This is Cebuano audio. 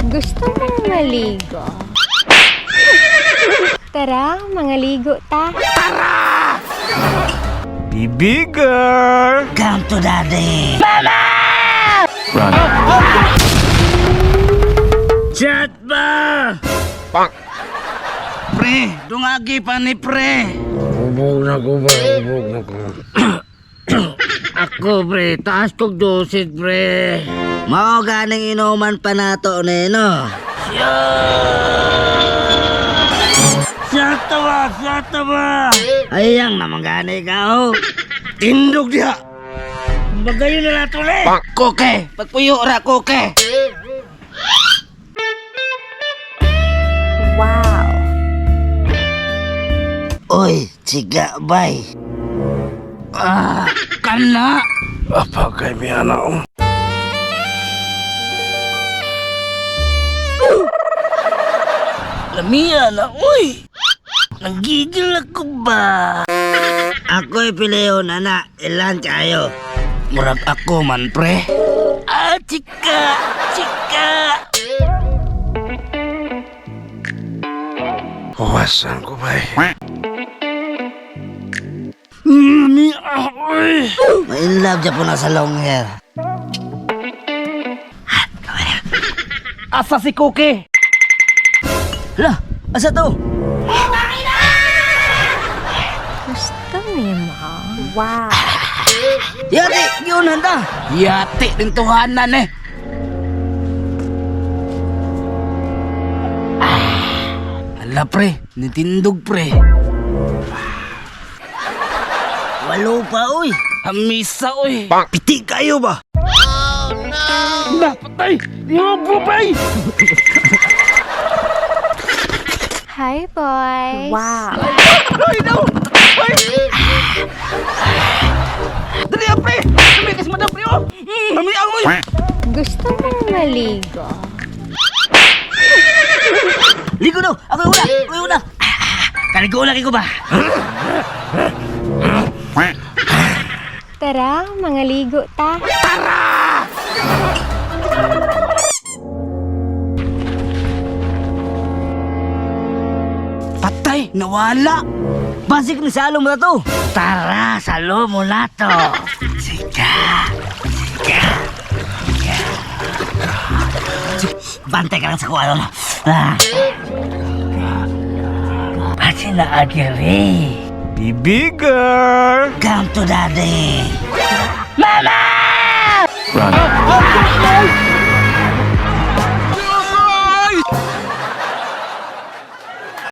Gusto mong maligo? Tara, mga ligo ta. Baby girl! Come to daddy. Run. Chat ba? Bonk. Pre, dungagi pa ni pre. Hubog na ko ba? Hubog na ko. Ako pre, taas kog dosis pre. Mao ganing inuman pa nato nino. Shot ba? Shot ba? Ayang naman gani ka oh. Tindog diha! Bagayon na nato ni. Bonk. Koke, pagpuyo ra koke. Wow! Oy, siga bay. Ah, kana. Apa kay miya na oh. Lamia na, uy! Nagigil ako ba? Ako'y pileon, ana. Ilan kayo? Murag ako man, pre. Ah, chika! Chika! Huwasan ko ba? Lamia, uy! May love dyan po na sa long hair. Asa si Cookie? Hala, asa to? Gusto mo? Wow! Yari, yun handa. Yati din tuhanan eh. Hala, pre. Nitindog, pre. Walo pa, uy. Hamisa oy. Piti kayo ba? Napatay! Di mo bay! Hi, boys! Wow! Ay, no! Ay! Dali ah, pre! Dali kasi madam, pre, oh! Mami, oy! Gusto mong maligo? Ligo daw! Ako una! Ako una! Kaligo lagi ko ba? Tara, mga ligo ta. Patay! Nawala! Basik ni salo mo na to! Tara! Salo mo na to! Sige! Sige! Bantay ka lang sa kuwan. Ah. Pati na agiri. Baby girl! Come to daddy. Run.